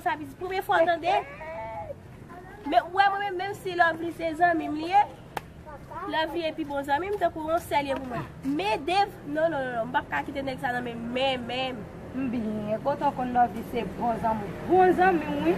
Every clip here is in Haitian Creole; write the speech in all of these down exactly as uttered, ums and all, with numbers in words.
Sa pitit, premye fwa w tande. Men, ou wè mwen menm, menm si Lovely se zanmi m li ye, Lovely e pi bon zanmi m, tankou yon sè l ye pou mwen. Men Dave, non, non, non, non, m p ap ka kite nèg sa nan men m, men, men. M byen, kote w konn Lovely se bon zanmi w? Bon zanmi w, wi.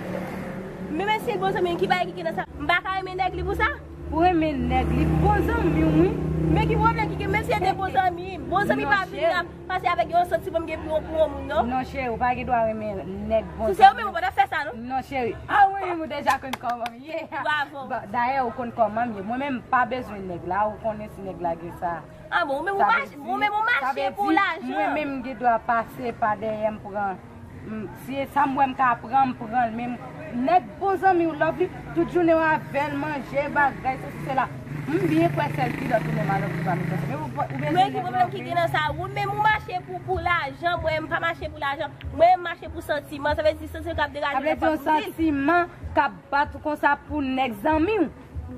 Men, men si l bon zanmi m, ki bagay ki gen nan sa? M pa ka renmen nèg li pou sa? Ou renmen nèg li, bon zanmi w, wi. Men ki pwoblèm ki gen, menm si se te bon zanmi m? Bon zanmi pa vin ap pase avèk yon santiman m gen pou yon, pou yon moun, non. Non, cheri, ou pa gen dwa renmen nèg bon zanmi. Si se ou menm, ou pa t ap fè sa, non. Non, cheri. A, ou menm, ou deja konn kòman m ye. Bravo. Bon, dayè, ou konn kòman m ye. Mwen menm, m pa bezwen nèg la, ou konnen si nèg la gen sa. A bon, ou menm ou mache, ou menm ou mache pou lajan. Mwen menm, m gen dwa pase pa dèyè m pran. M, si e sa m wè m ka pran, m pran l. Men nèg bon zanmi w, Lovely, tout jounen w avè l, manje, bagay, sesi, sela. M byen kwè sèl kilòt ou menm a Lovely pa met ansanm. Men ou, ou bezwen nèg Lovely. Men ki pwoblèm ki gen nan sa? Ou menm ou mache pou, pou lajan, mwen m pa mache pou lajan. Mwen m mache pou santiman. Sa vle di santiman k ap deraje w, pa pou di l. Sa vle di yon santiman k ap bat ou konsa pou nèg zanmi w?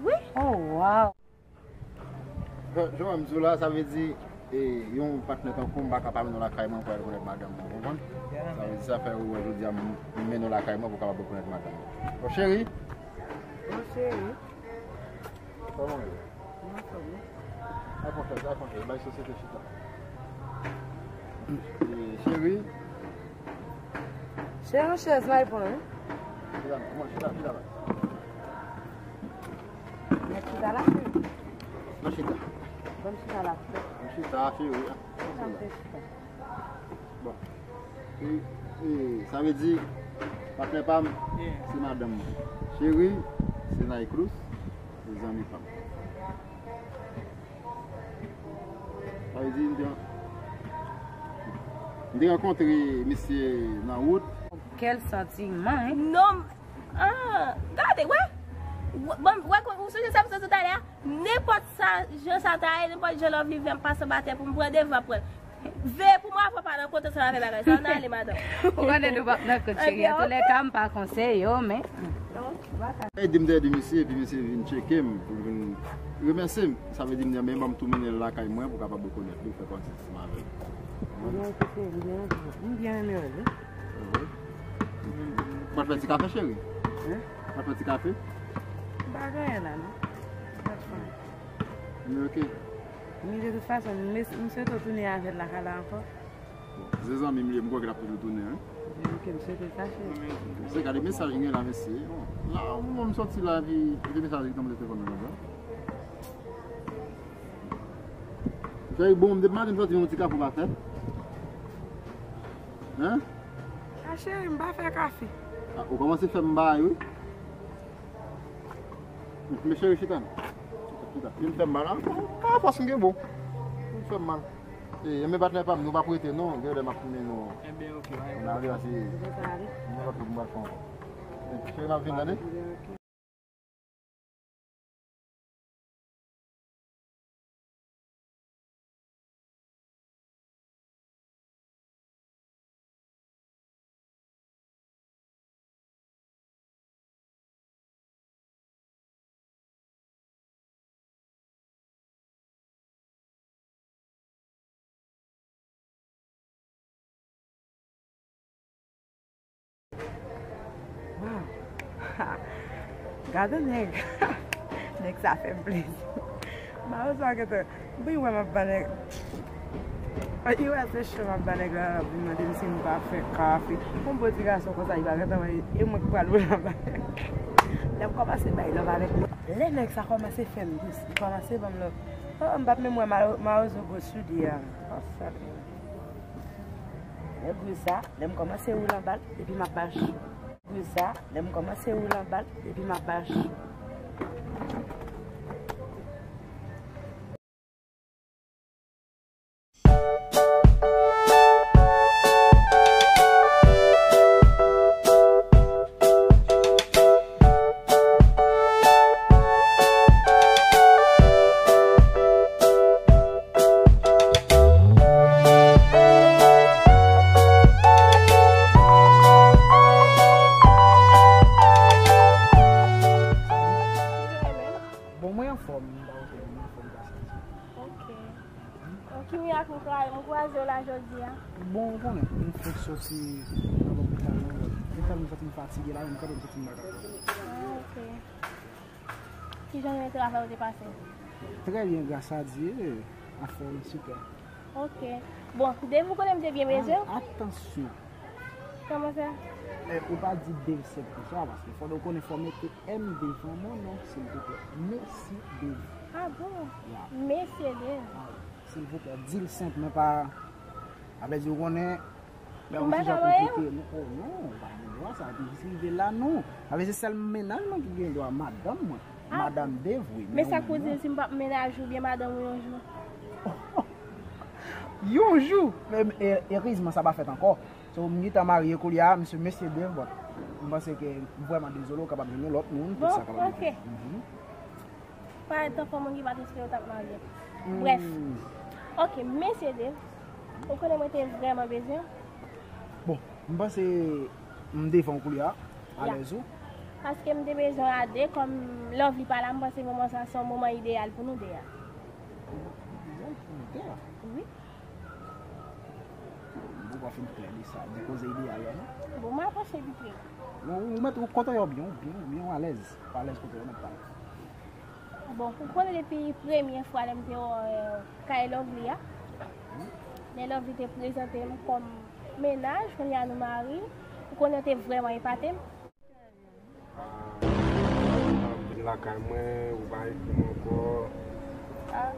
Wi. Oh, wow. Jan, jan m di w la, sa vle di, e, yon patnè tankou m pa ka pa mennen w lakay mwen pou al rekonèt madanm mwen, ou konprann? Sa vle di, sa fè ou wè jodi a m, m mennen w lakay mwen pou w kapab rekonèt madanm mwen. Bon, cheri. Bon, cheri. Kòman w ye? Mwen anfòm, wi. Al pran chèz, al pran chèz, bay sosyete chita. E, cheri. Cheri, yon chèz mwen pran, wi. Chita, kòman, chita, chita la. Mwen chita la, cheri. Mwen chita. Ban m chita la, cheri. Mwen chita, cheri. Mwen chita. Bon. E, e, sa vle di, patnè pa m, se madanm mwen. Cheri, se Nayclous, se zanmi pa m. Sa vle di, m te, m te rankontre misye nan wout. Kèl santiman, hein? Non, ah, gade, wè. Wè, bon, wè, ou sonje sa m sot di talè a? Nenpòt sa, jan sa ta ye, nenpòt jan Lovely vle m pase anba tè pou m pran devan pran. Veye pou mwen avan pa nan kont ansanm avè bagay sa. Ann ale, madanm. Ou konnen nou p ap nan kont, cheri. Antoulèka, m pa konseye w, men. Te di m te di misye, epi misye vin tcheke m pou l vin remèsye m. Sa vle di m di, men ban m tou mennen l lakay mwen pou kapab rekonèt li, fè kòmsi se m avè l. Byen, se, se, byen, m byen renmen wè l, wi. Ou pa t fè ti kafe, cheri? Hein? Ou pa t fè ti kafe? M pa gen anyen la, non. M pa t fè anyen. Men ok. Men de tout fason, m, m swete w tounen avè l lakay la ankò. Bon, se zanmi m li ye, m kwè ke l ap toujou tounen, wi. Ok, m swete l sa, cheri. Mesye, gade mesaj m gen la, mesye. Bon, la, yon moman m sòti la, epi, epi mesaj ki tanmen telefòn nan la. Cheri, bon, m te mande m sòti yon ti kafe ou pa fè. Hein? A, cheri, m pa fè kafe. A, ou kòmanse fè m bagay, wi. Men cheri, chita. Chita, chita. Vin fè m mal. A, fòs m gen bon. Vin fè m mal. E, enben patnè pa m, nou p ap rete non. Gen lè m ap tounen nou. Enben, ok, ann ale, se yon lòt kout m pral fè ankò. Cheri, m ap vin, tande? Waw. Gade nèg. Nèg sa fè m plezi. Mawozo a gentan. Bon, li wè m ap ba nèg. Li wè se cho m ap ba nèg la, l ap vin mande m si m pa fè kafe. Yon bon ti gason konsa, li pa gentan wè, e mwen ki pral wè l anba. Lè m kòmanse bay love avèk li. Lè nèg sa kòmanse fè m dous, li kòmanse ban m love. Oh, m p ap menm wè ma-, mawozo gwo soulye a. Oh, sa fè m. Lè gwo sa, lè m kòmanse woule anba l, epi m ap ba l cho. Gwo sa, lè m kòmanse woule anba l, epi m ap ba l cho. Bon, mwen anfòm, m pa kote mwen anfòm, pa santi. Ok. Bon, ki mirak m kwa-, m kwaze w la jodi a? Bon, ou konnen, m fenk soti nan lopital, non, Mwen tèlman santi m fatige la, menm kanpe m santi m pa ka kanpe. Ah, ok. Kijan jounen travay ou te pase? Trè byen, gras a Dye, anfòm, sipè. Ok. Bon, Dave, ou konnen m te byen bezwen w. Ah, atansyon. Kòman sa? Eh, ou pa di Dave senp konsa, paske fò w konnen fò w mete M devan mon non, silvouplè. Mesye Dave. Ah bon? Ya. Mesye Dave. Ah, silvouplè, di l senp, men pa, sa vle di ou konnen, men yon ti jan konplike. Non, oh non, ou pa gen dwa sa, epi jis rive la, non. Sa vle di se sèl mennaj mwen ki gen dwa, madanm mwen. Ah. Madanm Dave, wi. Men sa k pou di si m p ap mennaj ou byen madanm ou yon jou? Yon jou! Men, e, erezman, sa pa fèt ankò. So, m gentan marye koulye a, misye, mesye Dave, but m panse ke m vrèman dezole, ou kapab jwenn yon lòt moun, tout sa kapab rive. Bon, ok. Mhm. Parèt tankou moun ki pa t espere w t ap marye. Hmm. Brèf. Ok, mesye Dave, ou konnen mwen te vrèman bezwen w. Bon, m panse m devan w koulye a, alèz ou. Paske m te bezwen w a de, kòm Lovely pa la, m panse moman sa se yon moman ideyal pou nou de a. Ideyal pou nou de a? Wi. Ou pa fin klè de sa, de koze ideyal la, non? Bon, m apwoche pi pre. Non, ou mèt, ou kote w byen, ou byen, ou byen, ou alèz. Ou alèz kote w mèt pale. Bon, ou konnen depi premye fwa lè m te wè w, eh, kay Lovely a, lè Lovely te prezante m kòm mennaj, kounye a nou mari, ou konnen te vrèman epate m. Ah, m vin lakay mwen, ou pa ekri m ankò. Ah.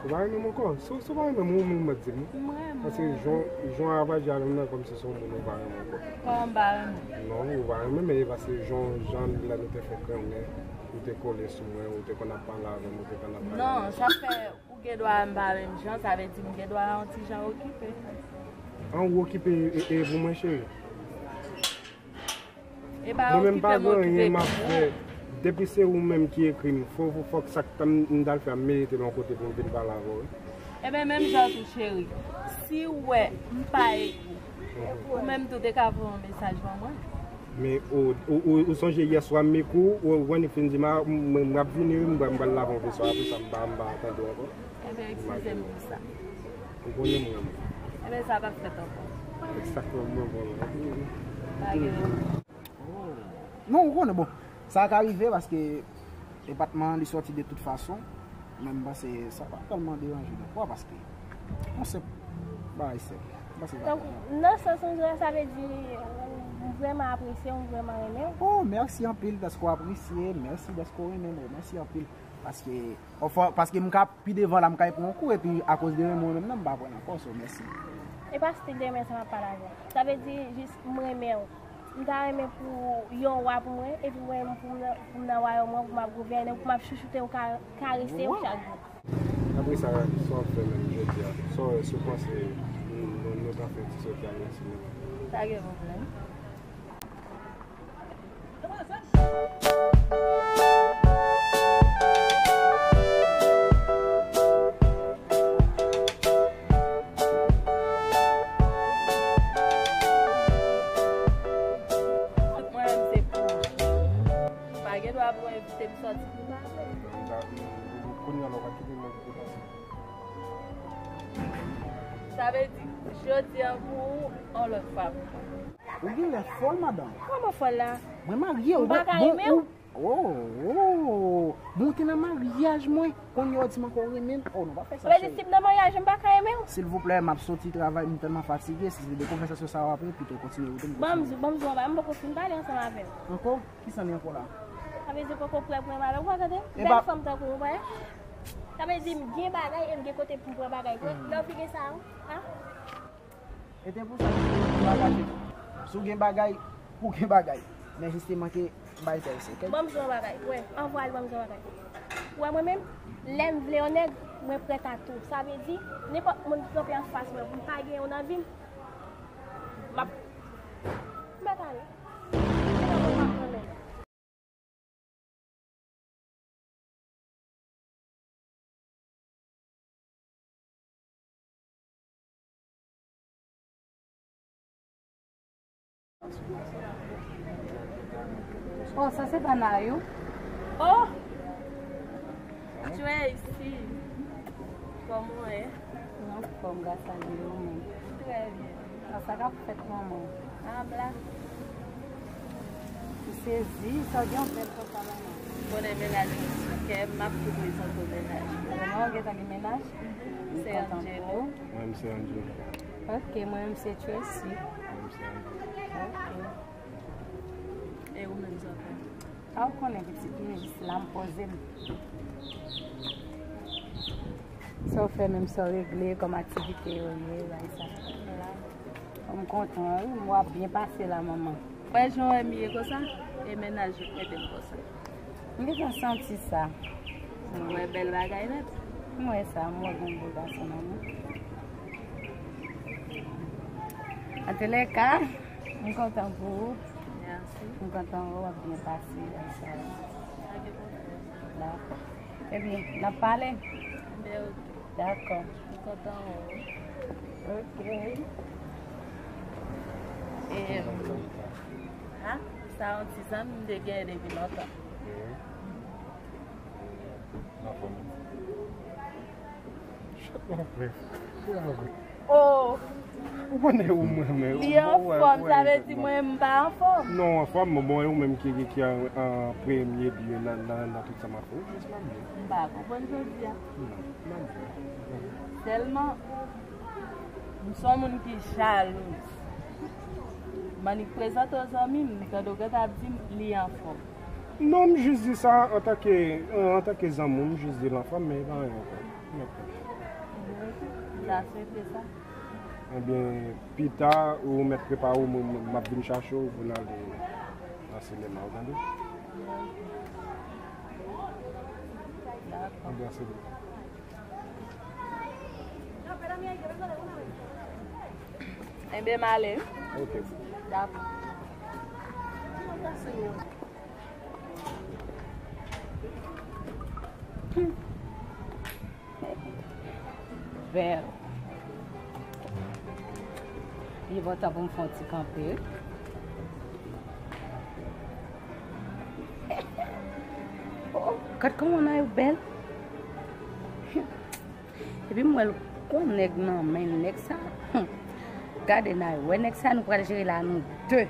Ou pa renmen m ankò? Si, si w pa renmen m, ou menm mèt di m. M renmen w. Paske jan, jan w ap aji avè m nan, kòmsi se yon moun ou pa renmen ankò. Kòman m pa renmen w? Non, ou pa renmen m, men e paske jan, jan lè nou te fè krenmen, ou te kole sou mwen, ou te konn ap pale avè m, ou te konn ap pale avè m. Non, sa fè ou gen dwa m pa menm jan, sa vle di m gen dwa yon ti jan okipe. An, ou okipe e, e pou mwen, cheri? E pa okipe m okipe pou ou. Mwen menm pa gen anyen m ap fè. Depi se ou menm ki ekri m, fò, fò, fòk sa k ta m, m t al fè a, m merite l yon kote pou m vin pale avè w, wi. Ebyen, menm jan tou, cheri. Si w wè m pa ekri w, ou menm tou te ka voye yon mesaj ban mwen. Men ou, ou, ou, ou sonje yèswa m ekri w, ou, ou annik fin di m, a, m, m, m ap vini, wi, m pral, m pral lave yon veso, apre sa, m pa, m pa tande w ankò. Ebyen, eskize m pou sa. Ou konnen m renmen w. Ebyen, sa p ap fèt ankò. Sa k renmen w, bon, la. Pa gen. Non, ou konnen, bon, sa ka rive paske epatman an li sòti de tout fason, men m panse sa pa tèlman deranje non, kwa, paske yon senp bagay senp. M panse sa. Donk, nan sans ou di a, sa vle di ou vrèman apresye, ou vrèman renmen w? Oh, mèsi anpil dèske w apresye, mèsi dèske w renmen m, mèsi anpil. Paske, anfen, paske m ka pi devan la, m ka pran yon kou, epi akoz de renmen w menm nan, m pa pran l ankò, so, mèsi. E pa stil de renmen sa m ap pale avè w. Sa vle di jis m renmen w. M ta renmen pou yon wa pou mwen, epi mwen pou m nan, pou m nan wayòm mwen, pou m ap gouvène w, pou m ap chouchoute w, ka-, karese w chak jou. Apre sa, sa w ap fè menm jodi a? Sa w wè, si w panse nou, nou, nou ta fè ti sòti a, mèsi nou. Pa gen pwoblèm. Tout mwen menm se pou ou. Ou pa gen dwa pou w envite m sòti pou m pa vle. Kounye a la, w pa kite mwen kite pase. Sa vle di, jodi a pou ou, yon lòt fwa pou mwen. Ou genlè fòl, madanm. Kòman fòl la? Mwen marye, ou pa ka renmen w? Oh, oh. Bon, ou te nan maryaj mwen. Kounye a w di m ankò w renmen m. Oh, non, pa fè sa, cheri. Sa vle di, si m nan maryaj, m pa ka renmen w? Silvouplè, m ap soti travay, m tèlman fatige. Si se de konvèsasyon sa yo apre, pito kontinye wout ou, m kontinye. Ban m di w, ban m di w yon bagay, m poko fin pale ansanm avè w. Ankò? Kisa n gen ankò la? Sa vle di w poko prè pou renmen avè m, ou pa tande? Bèl fanm tankou w, ou pa wè? Sa vle di m gen bagay e m gen kote pou m pran bagay vre. Lè w fin gen sa, a? E te pou sa, si w gen bagay, si w gen bagay, pou gen bagay. Men jisteman ke bay tèl se, ok? Ban m di w yon bagay, wè, anvwa l ban m di w yon bagay. Ou wè mwen menm, lè m vle yon nèg, mwen prèt a tou. Sa vle di, nenpòt moun ki kanpe anfas mwen, pou m pa gen yo nan vi m, m ap, m ap ale. Se nan mwen m ap renmen. Oh, sa se pa Nayou? Oh! Tu es ici. Kòman w ye? Mwen anfòm, gras a Dye, ou menm? Trè byen. Sa k ap fèt, manman? Ah, black. M sezi, sa w gen yon bèl konsa la non. Konnen mennaj mwen sou kè m, m ap tou prezante w mennaj mwen. Konnen w gentan gen mennaj? M kontan pou ou. Mwen, m se Angelo. Ok, mwen, m se Tracy. Mwen, m se Angelo. Ok. E ou menm, sa w fè? A, ou konnen pitit, m jis la, m poze m. Sa w fè menm, sa w regle kòm aktivite yo ye, bay sa. M kontan, wi, m wè w ap byen pase la, manman. Wè jan w wè m ye konsa, e mennaj ou ede m konsa. M gentan santi sa. Ou wè bèl bagay nèt. M wè sa, m wè gon bo gason nan mwen. Antoulèka, m kontan pou ou. Mèsi. M kontan wè w ap byen pase, bay sa. Sa gen pwoblèm. Dakò. Ebyen, n ap pale? Bèl. Dakò. M kontan wè w. Ok. E, ha? Sa yon ti zanmi m te genyen depi lontan. Mhm. Anfòm. Chak mwen ap plè. Oh! Ou konnen ou mwen, men li anfòm, sa vle di mwen m pa anfòm? Non, anfòm, mwen, bon, e ou menm ki, ki, ki an, an premye byen nan, nan, nan tout sa m ap fè. Ou jis pa byen. M pa konprann jodi a. Non, m ap byen. Sèlman, m se yon moun ki jalouz. M annik prezante w zanmi m, tande w gentan ap di m li anfòm. Non, m jis di sa antanke, antanke zanmi w, m jis di l anfòm, men e pa anyen ankò. Sa se te sa. Ebyen, pita, ou mèt prepare w, mwen, mwen, m ap vin chache w pou n ale nan sinema, ou tande? Dakò. Ebyen, se bon. Enben, m ale. Ok. Dakò. Bèl. Li bon tan pou m fè yon ti kanpe. Oh, gad kòman nan yo bèl. Epi m wè l gon nèg nan men nèg sa. Gade nan yo. Wè nèg sa nou pral jere la nou de.